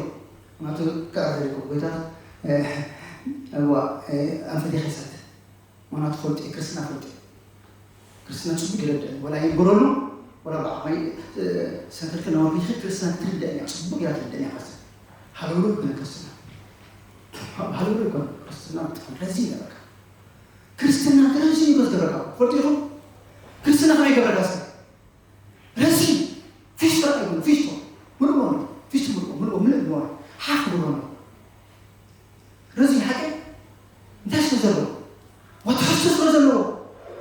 ምክንያቱ ክዕረፍ ይኮ ጎይታ፣ እ፣ እዋ፣ እ፣ ኣንፈት ይኸሳት። ምክንያቱ ፈልጡ፣ ክርስትና ፈልጡ። ክርስትና ጽቡቅ ይረድእ። ወላ ይንገረሉ፣ ወላ ብዓቕመይ፣ እ፣ ሰንተርክ ነዋፊት ክርስትና ትርድእ እያ፣ ጽቡቅ እያ ትርድእ እያ። ሃለውለው ይኮነ ክርስትና። ሃለውለው ይኮነ ክርስትና ብጣዕሚ ረዚን ይገበርካ። ክርስትና ረዚን ይኮነ ዝገበርካ። ፈልጡ ኢኹም? ክርስትና ከመይ ይገበርካ እስከ? ረዚን ፊስቶ ኣይኮነ፣ ፊስቶ። ምልእዎ ነው። ፊስቶ ምልእዎ፣ ምልእዎ፣ ምልእ ምልእዎ። ሓፍ ብሎ ነው። ረዚን ሓቂ እንታይ ስለ ዘለዎ? ወትሕዝቶ ስለ ዘለዎ።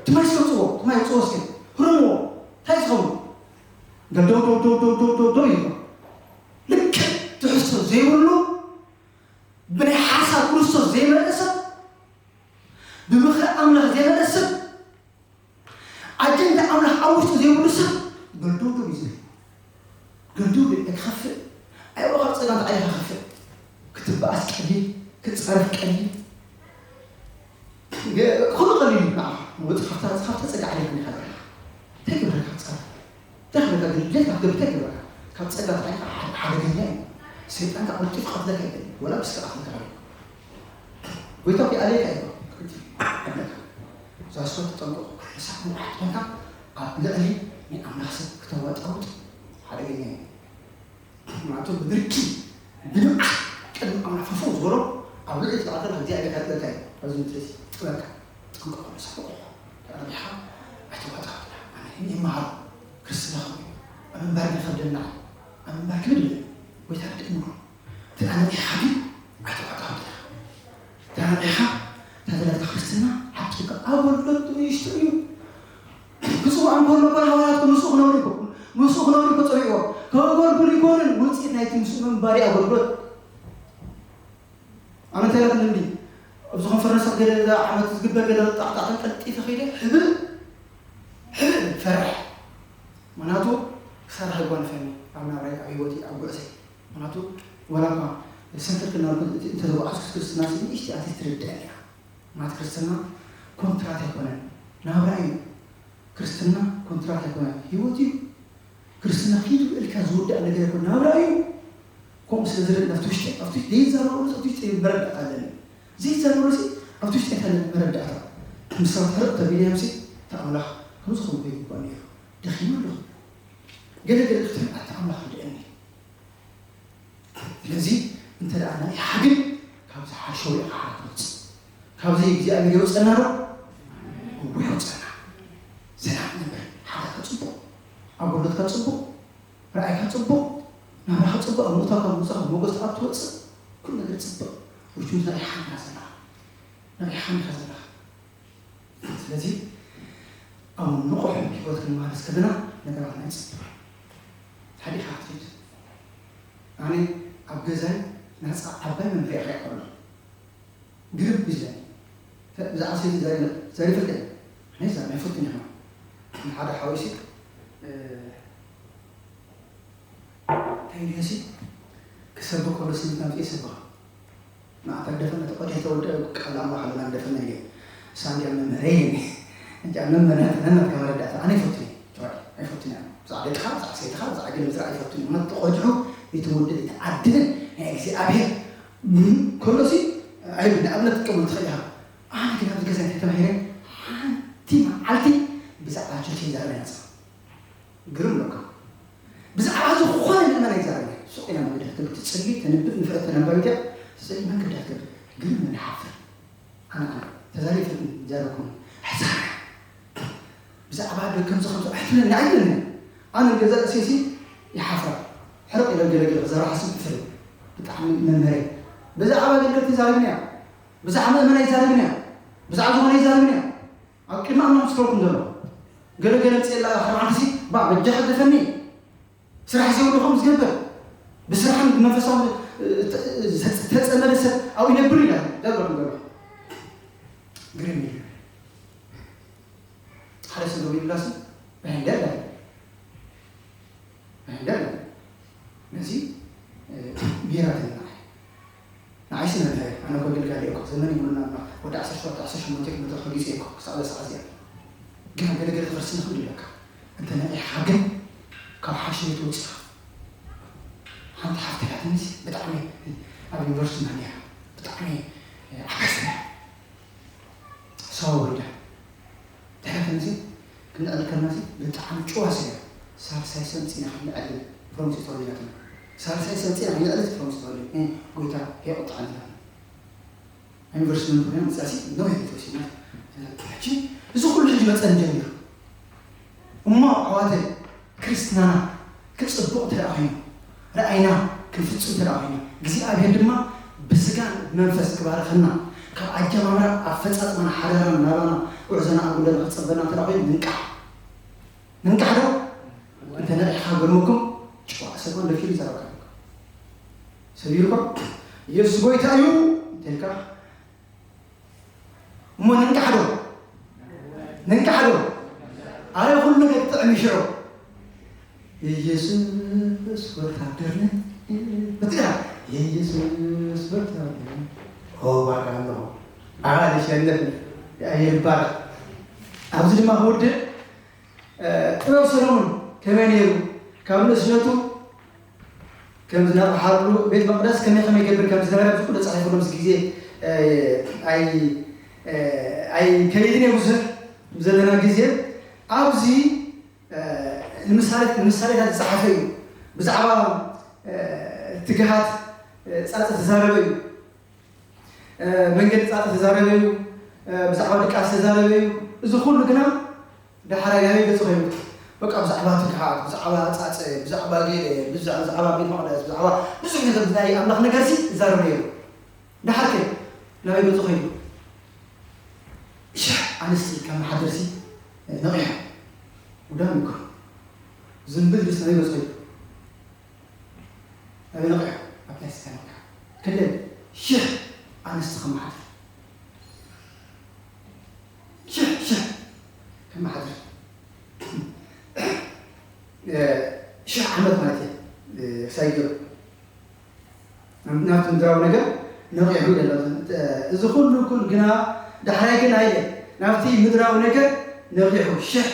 ትማይ ስከምፅዎ፣ ትማይ ውፅዎ እስከ። ህረምዎ። እንታይ ዝኸውን? ገል ደው፣ ደው፣ ደው፣ ደው፣ ደው፣ ደው፣ ደው ይብሎ። ልክዕ ትሕዝቶ ዘይብሉ፣ ብናይ ሓሳብ ክርስቶስ ዘይመልእ ሰብ፣ ብምኽሪ ኣምላኽ ዘይመልእ ሰብ፣ ኣጀንዳ ኣምላኽ ኣብ ውሽጡ ዘይብሉ ሰብ ገልዶዶ እዩ ዝብል። ገልዶዶ እዩ ክኸፍእ። ኣይዋ ካብ ጸጋም ተዓሊኻ ከፍእ። ክትበኣስ ቀሊል፣ ክትጻረፍ ቀሊል። ገ-፣ ኩሉ ቀሊል እዩ ንዓኻ። ወጽእ ካብታ፣ ካብታ ጸጋ ዓሊኻ እንዲኻ ዘለኻ። እንታይ ግብረካ ክትጻረፍ? እንታይ ክብለካ ግን ድሌት ካብ ገብታ ይግበራ። ካብ ጸጋ ተዓሊኻ ሓደ-፣ ሓደገኛ እዩ። ሰይጣን ካብ ቀልጢፉ ክቐትለካ ይደሊ። ወላ ብስካ ኣኽልካ ኣሎ። ጎይታ ኪኣልየካ እዩ። ቀልጢፉ ይቐትለካ። እዛ እሷ ተጠንቀቑ። ንስኻ ንውሓት ኮንካ ኣብ ልዕሊ ናይ ኣምላኽ ሰብ ክተዋጣውጥ ሓደገኛ እዩ። ምክንያቱ ብብርኪ ብንብዓት ቅድሚ ኣምላኽ ፈፈው ዝበሎ ኣብ ልዕሊ ተባዕተ እግዚኣብሔር ከጥበካ እዩ። ኣብዚ ምድሪ እዚ ጥበካ ጥንቀቆ ንስሓ ቆቆ ተረቢሓ ኣይተዋጣውጥና። ኣነ ግን ይመሃሮ ክርስትና ኸም ኣብ ምንባር ይኸብደና። ኣብ ምንባር ክብድ ይብል። ጎይታ ርድእ ምሮ። ተኣነቂኻ ግን ኣይተዋጣውጥና። ተረቢሓ ተዘለካ ክርስትና ሓቂ ኣገልግሎት ንእሽቶ እዩ። ክጽውዖም ከሎ እኮ ንሃዋርያት እኮ ምስኡ ክነብሩ እኮ፣ ምስኡ ክነብሩ እኮ ጸዊዕዎ። ከገልግሉ ይኮኑን ውጽኢት ናይቲ ምስኡ ምንባር እዩ ኣገልግሎት። ኣነ እንታይ ኢለ ክንዲ ኣብዚ ኮንፈረንሳት ገለ እዛ ዓመት ዝግበር ገለ ጣዕጣዕን ቀልጢፈ ከይደ ሕብእ፣ ሕብእ ፈርሕ። ምኽንያቱ ክሰርሕ ይጓንፈኒ ኣብ ናብራይ፣ ኣብ ህይወተይ፣ ኣብ ጉዕዘይ። ምኽንያቱ ዋላ እኳ ሰንከልከል እናበልኩ እንተ-፣ እንተተጓዓዝኩ ክርስትና ንእሽተይ ኣትሊስት ትርድኣኒ እያ። ምኽንያቱ ክርስትና ኮንትራት ኣይኮነን፣ ናብራ እዩ። ክርስትና ኮንትራት ኣይኮነን፣ ህይወት እዩ። ክርስትና ኪዱ ኢልካ ዝውዳእ ነገር ኣይኮነን፣ ናብራ እዩ። ከምኡ ስለ ዝረድ-፣ ኣብቲ ውሽጢ፣ ኣብቲ ውሽጢ ዘይዛረቦ ርእሲ ኣብቲ ውሽጢ መረዳእታ ኣለኒ። ዘይዛረቦ ርእሲ ኣብቲ ውሽጢ እንታይ ኣለኒ መረዳእታ። ምስ ሰባት ሕርቕ ተቢለ እምሲ፣ እታ ኣምላኽ ከምዚ ከምኡ ይግባእ ነይሩ። ደኺመ ኣለኹ። ገለ ገለ ክትብል ኣታ ኣምላኽ ርድአኒ። ስለዚ እንተ ደኣ ናይ ሓግን ካብዚ ሓሸው ኢኻ ሓራ ትወጽእ። ካብዚ እግዚኣብሔር የውፀና ዶ? እዎ የውፀና። ሰላም ነበር። ሓዳርካ ጽቡቕ፣ ኣገልግሎትካ ጽቡቕ፣ ራእይካ ጽቡቕ፣ ናብራኻ ጽቡቕ፣ ኣብ ምእታው ካብ ምውጻእ ሞገስ ኣብ ትወጽእ፣ ኩሉ ነገር ጽቡቕ። ውሽጡ ናይ ሓንካ ዘለኻ፣ ናይ ሓንካ ዘለኻ። ስለዚ ኣብ ንቑሕ ህይወት ክንመሃር እስከለና ነገራትና ይጽብር። ሓዲኻ ክትሪድ ኣነ ኣብ ገዛይ ናጻ ዓባይ መንፈያ ከይኮነ ግርም ይዝለኒ። ብዛዕባ ሰይቲ ዘሪፈ ኣነ ዛ ናይ ፈትን ይኸማ ንሓደ ሓወይሲ ኢልዮሲ ክሰብኽ ከሎ ስምዒት ናምጽእ ይሰብኻ። ንዓታ ደፈነ ተቆዲያ ተወልደ ቃል ኣምላኽ ኣለና ደፈነ ኢለ። ሳንድያ መምህረይ ኢለኒ። እንጃ መምህር ናት ነናት ከመረዳእታ። ኣነ ኣይፈቱን እየ። ጨዋይ ኣይፈቱን እየ። ብዛዕባ ደቅኻ፣ ብዛዕባ ሰይትኻ፣ ብዛዕባ ገለ ምዝራእ ኣይፈቱን እየ። እውነት ተቆጅዑ ይትወልደ ይትዓድልን ናይ እግዚኣብሔር ከሎሲ ኣይብል። ንኣብነት ትጥቀመሉ ትኽእል ኢኻ። ኣነ ግን ኣብዚ ገዛ እንተተባሂለ ሓንቲ መዓልቲ ብዛዕባ ቸርች ይዛረብ ኣይመጽእ። ግርም ኣለካ። ብዛዕባ ዝኾነ ምእመን ኣይዛረብን። ሱቕ ኢላ መገዲ ክትብል ትጽሊ፣ ተንብብ፣ ንፍዕቲ ተነባቢት እያ። ትጽሊ፣ መገዲ ክትብል። ግርም ንሓፍር። ኣነ፣ ኣነ፣ ተዛሪብ ይፈልጥ፣ ይዛረብኩም። ኣይዛረብን። ብዛዕባ ዶ ከምዚ ከምዚ ኣይትብለኒ፣ ኣይትብለኒ። ኣነ ገዛ ርእሰይሲ ይሓፍራ። ሕርቕ ኢለ ገለ ገለ ክዛረብ ሓስብ ይፈልጥ። ብጣዕሚ መምህረይ። ብዛዕባ ኣገልገልቲ ይዛረብኒ እያ። ብዛዕባ ምእመን ኣይዛረብን እያ። ብዛዕባ ዝኾነ ኣይዛረብን እያ። ኣብ ቅድሚ ኣምላኽ ምስ ከልኩም ዘሎ ገለ ገለ ምጽእ ኣላ ካብ ዓንተሲ ባ በጃኻ ደፈኒ። ስራሕ ዘይብሉ ከም ዝገብር ብስራሕን ብመንፈሳዊ ተጸመደ ሰብ ኣብኡ ይነብር ኢላ ዘብረኩም ዘሎ ግርም እዩ። ሓደ ሰብ ደው ይብላሲ በህንደር በህንደር ነዚ ምህራትን ንዓይ ንዓይሲ መምህር ኣነ እኮ ኣገልጋሊ እኮ ዘመን ይሙሉና እማ ወዲ ዓሰርተ ሸውዓተ ዓሰርተ ሸሞንተ ክመቶ ከጊዜ እኮ ክሳብ እዛ ሰዓት እዚኣ ግን ገለ ገለ ትኸርስኒ ክብል ይብለካ። እንተ ነቒሕኻ ግን ካብ ሓሽነት ወፂኻ ሓንቲ ሓፍቲ ኢላትንስ ብጣዕሚ ኣብ ዩኒቨርሲቲ መምህር ብጣዕሚ ዓገስና ሰው ወሪዳ ድሕሪ ከምዚ ክንዕል ከለና ብጣዕሚ ጭዋ ሰብ እያ። ሳልሳይ ሰንፂና ክንዕል ፕሮሚስ ተወሊዳትና ሳልሳይ ሰንፂና ክንዕል ፕሮሚስ ተወሊድ ጎይታ ከይቁጣዓና ዩኒቨርሲቲ መምህር ኮይና ምፃሲ ነው ይተወሲና ሕጂ እዚ ኩሉ ሕጂ መፀን ጀሚሩ እሞ ኣሕዋተይ ክርስትናና ክፅቡቕ እንተ ደኣ ኮይኑ ረኣይና ክንፍፅም እንተ ደኣ ኮይና እግዚኣብሔር ድማ ብስጋን መንፈስ ክባርኸና ካብ ኣጀማምራ ኣፈፃፅማና ሓዳራና ናባና ጉዕዞና ኣጉለና ክፀበና እንተ ደኣ ኮይኑ ንንቃሕ ንንቃሕ ዶ እንተ ነቂሕካ ጎድመኩም ጭዋ ሰብ ደፊሩ ይዛረብካ ሰቢርካ ኢየሱስ ጎይታ እዩ እንተልካ እሞ ንንቃሕ ዶ ንንቃሕ ዶ ኣረ ኩሉ ነገር ጥዕም ይሽዑ ኢየሱስ ወታደር ነኝ ብትግራ ኢየሱስ ወታደር ነኝ ኦ ዋጋ ኣለዎ ኣባል ይሸነፍ ይባረክ ኣብዚ ድማ ክውድእ ጥበብ ሰሎሞን ከመይ ነይሩ ካብ ንእስነቱ ከም ዝነቕሓሉ ቤት መቕደስ ከመይ ከመይ ይገብር ከም ዝነበረ ብዙ ኩሉ ተጻሒፉ ኣብዚ ግዜ ኣይ ኣይ ከይድን እየ ብዙሕ ዘለና ግዜ ኣብዚ ንምሳሌ ንምሳሌታት ዝጸሓፈ እዩ ብዛዕባ ትግሃት ጻጸ ተዛረበ እዩ መንገዲ ፃፀ ተዛረበ እዩ ብዛዕባ ድቃስ ተዛረበ እዩ እዚ ኩሉ ግና ዳሕራይ ናበይ ገፁ ከይዱ በቃ ብዛዕባ ትግሃት ብዛዕባ ፃፀ ብዛዕባ ገለ ብዛዕባ ቤት መቅደስ ብዛዕባ ብዙሕ ነገር ናይ ኣምላኽ ነገር ሲ ይዛረብ ነይሩ ዳሕር ከ ናበይ ገፁ ከይዱ ሽሕ ኣንስቲ ከመሓድር ሲ ነቂሖም ጉዳም ይኮ ዝንብል ድስ ናበይ ገፁ ከይዱ ኣበይ ነቒሑ? ኣብ ናይ ስጋ ነቒሑ። ክንደይ ሽሕ ኣንስቲ ከመሓድር ሽሕ ሽሕ ከመሓድር ሽሕ ዓመት ማለት እዩ ክሳይ ገይሩ ናብቲ ምድራዊ ነገር ነቒሑ ይደሎ እዚ ኩሉ ኩሉ ግና ዳሕራይ ግን ኣይለ ናብቲ ምድራዊ ነገር ነቒሑ ሽሕ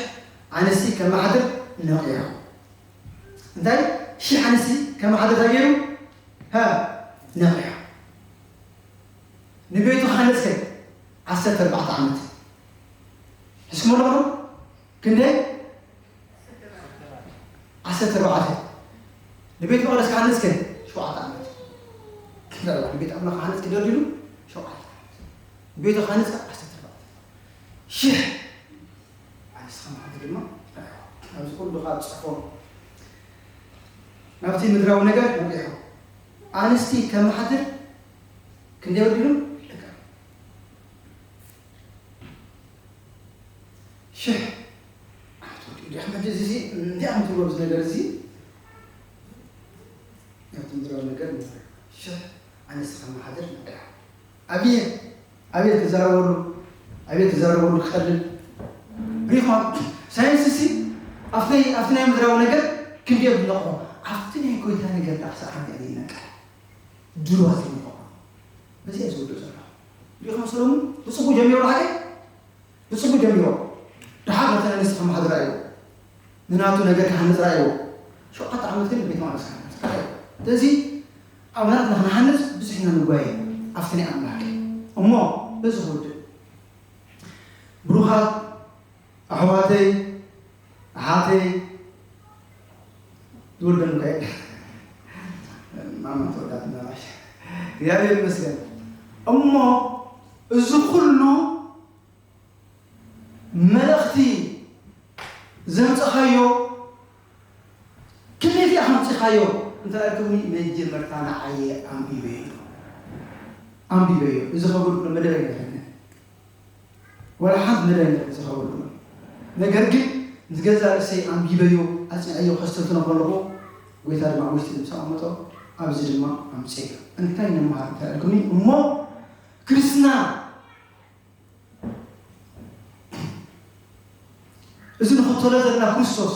ኣንስቲ ከመሓድር ነቒሑ እንታይ ሽሕ ኣንስቲ ከመሓድር እንታይ ገይሩ? ሃ ነቒሑ ንቤቱ ክሃንጽ ከ ዓሰርተ ኣርባዕተ ዓመት ሕስኩም ኣለኹም ክንደይ ዓሰርተ ኣርባዕተ ንቤት መቕደስ ክሃንጽ ከ ሸውዓተ ዓመት ንቤት ኣምላኽ ክሃንጽ ክደልድሉ ሸውዓተ ዓመት ንቤቱ ክሃንጽ ዓሰርተ ኣርባዕተ ሽሕ ኣንስቲ ከመሓድር ድማ ኣብዚ ኩሉ ካብ ዝፅሕፎ ናብቲ ምድራዊ ነገር ነቂሑ ኣንስቲ ከመሓድር ክንደይ ወዲሉ ሽሕ ዓመት ወዲሉ ሕመድ እዚ እንታይ ዓመት ይብሎ ኣብዚ ነገር እዚ ናብቲ ምድራዊ ነገር ሽሕ ኣንስቲ ከመሓድር ነቂሑ ኣብየ ኣብየ ክዛረበሉ ኣብየ ክዛረበሉ ክቀልል ሪኢኹም ሳይንስ ሲ ኣብቲ ናይ ኣብቲ ናይ ምድራዊ ነገር ክንደይ ብለቑ ኣብቲ ናይ ጎይታ ነገር ዳኣ ክሳብ ሓንቲ እያ ዘይነቅሕ። ድሩባት እዮም ይኾኑ። በዚ እየ ዝውድእ ዘለኹ። ሪኢኹም ሰለሙን ብፅቡቅ ጀሚሩ፣ ሓቂ ብፅቡቅ ጀሚሩ። ደሓር ነቲ ናይ ንስኻ ማሕደር ኣይዎ። ንናቱ ነገር ክሃንፅ ራእይዎ። ሸውዓተ ዓመት ግን ቤት መቕደስ ክሃንፅ ራእይዎ። ስለዚ ኣብ ናትና ክንሃንፅ ብዙሕ ኢና ንጓየ። ኣብቲ ናይ ኣምላኽ እሞ በዚ ክውድእ። ብሩኻት ኣሕዋተይ ኣሓተይ ዝወደኑ ካይ ማማ ተወዳት ናባሽ እግዚኣብሔር ይመስገን። እሞ እዚ ኩሉ መልእኽቲ ዘምፀኻዮ ክመይ ኢኻ ኣምፂኻዮ እንተ ኢልኩምኒ፣ መጀመርታ ንዓየ ኣንቢበዮ፣ ኣንቢበዮ። እዚ ከብርኩ መደበኛ ኣይኮነን። ወላ ሓንቲ መደብ የለን ዝኸውን። ነገር ግን ምስ ገዛ ርእሰይ ኣንቢበዮ፣ ኣጽኒዐዮ ከስተንትኖ ከለኹ፣ ጎይታ ድማ ኣብ ውሽጢ ምስ ኣቐመጦ፣ ኣብዚ ድማ ኣምጽኤዮ። እንታይ ንመሃር እንተ ኢልኩምኒ፣ እሞ ክርስትና፣ እዚ ንኽተሎ ዘለና ክርስቶስ፣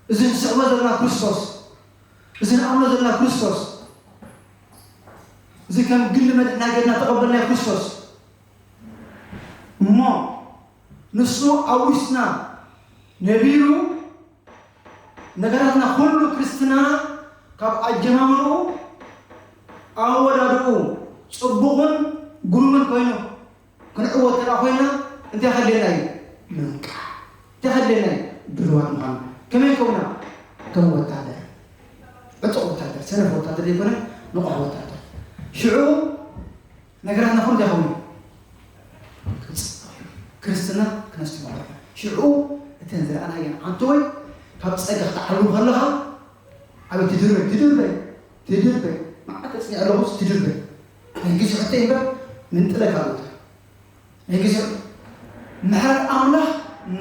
እዚ ንስዕቦ ዘለና ክርስቶስ፣ እዚ ንኣምኖ ዘለና ክርስቶስ፣ እዚ ከም ግሊ መድሕና ጌርና ተቐበልናዮ ክርስቶስ፣ እሞ ንሱ ኣብ ውሽጥና ነቢሩ፣ ነገራትና ኩሉ፣ ክርስትናና ካብ ኣጀማምርኡ ኣወዳድኡ ጽቡቕን ግሩምን ኮይኑ ክንዕወት እንተ ኮይና፣ እንታይ ከድልየና እዩ? ምንቃሕ። እንታይ ከድልየና እዩ? ድልዋት ምዃን። ከመይ ከውና? ከም ወታደር፣ ዕጡቕ ወታደር፣ ሰነፍ ወታደር ዘይኮነ፣ ንቑሕ ወታደር። ሽዑ ነገራትና ኩሉ እንታይ ኮይኑ? ክጽብቕ እዩ። ክርስትና ክነስተማቕር ኢና። ሽዑ እተን ዝረኣናየን ዓንተወይ ካብ ጸጋ ክትዓሉ ከለኻ፣ ኣበይ ትድርበይ፣ ትድርበይ፣ ትድርበይ። መዓት ተጽኒዐ ኣለኹስ ትድርበይ። ናይ ግዜ ሕቶ እምበር ምንጥለካ ኣሉታ። ናይ ግዜ ምሕረት ኣምላኽ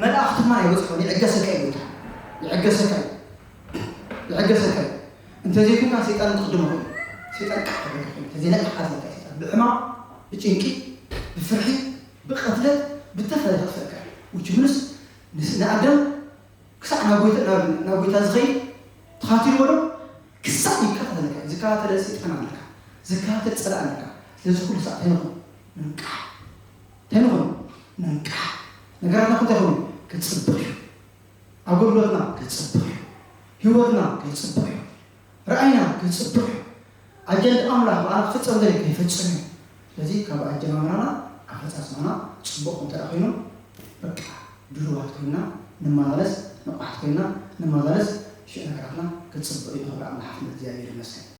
መልኣኽቲ ድማ ይበጽሖ፣ ይዕገሰካ እዩ ጌታ። ይዕገሰካ እዩ። ይዕገሰካ እዩ። እንተዘይኮንካ ሰይጣን ትቕድሞ ኮይኑ። ሰይጣን ቃሕ ተበልካ ኮይኑ። እንተዘይነቂሕካ ዘለካ ሰይጣን ብዕማም፣ ብጭንቂ፣ ብፍርሒ፣ ብቐትለት፣ ብተፈላለየ ክጥፈካ እዩ። ውጭ ምንስ ንስ-፣ ንኣዳም ክሳዕ ናብ ጎይታ፣ ናብ፣ ናብ ጎይታ ዝኸይድ ተኻቲልዎ ዶ? ክሳዕ ይከታተለካ። ዝከታተለ ሰይጣን ኣለካ። ዝከታተል ጸላእ ኣለካ። ስለዚ ኩሉ ሳዕ እንታይ ንኹን? ንንቃሕ። እንታይ ንኹን? ንንቃሕ። ነገራትና እንታይ ኮይኑ? ክጽብቕ እዩ። ኣገልግሎትና ክጽብቕ እዩ። ህይወትና ክጽብቕ እዩ። ራእይና ክጽብቕ እዩ። ኣጀንዳ ኣምላኽ ብኣና ክፍጸም ዘለ ከይፈጽም እዩ። ስለዚ ካብ ኣጀማምራና ኣፈጻጽማና ጽቡቕ እንተ ደኣ ኮይኑ፣ በቃ ድሉዋት ኮይና ንመላለስ፣ ንቑሓት ኮይና ንመላለስ፣ ሽዑ ነገራትና ክጽብቕ እዩ። ንኽብሪ ኣምላኽ ሓፍነት እግዚኣብሔር ይመስገን።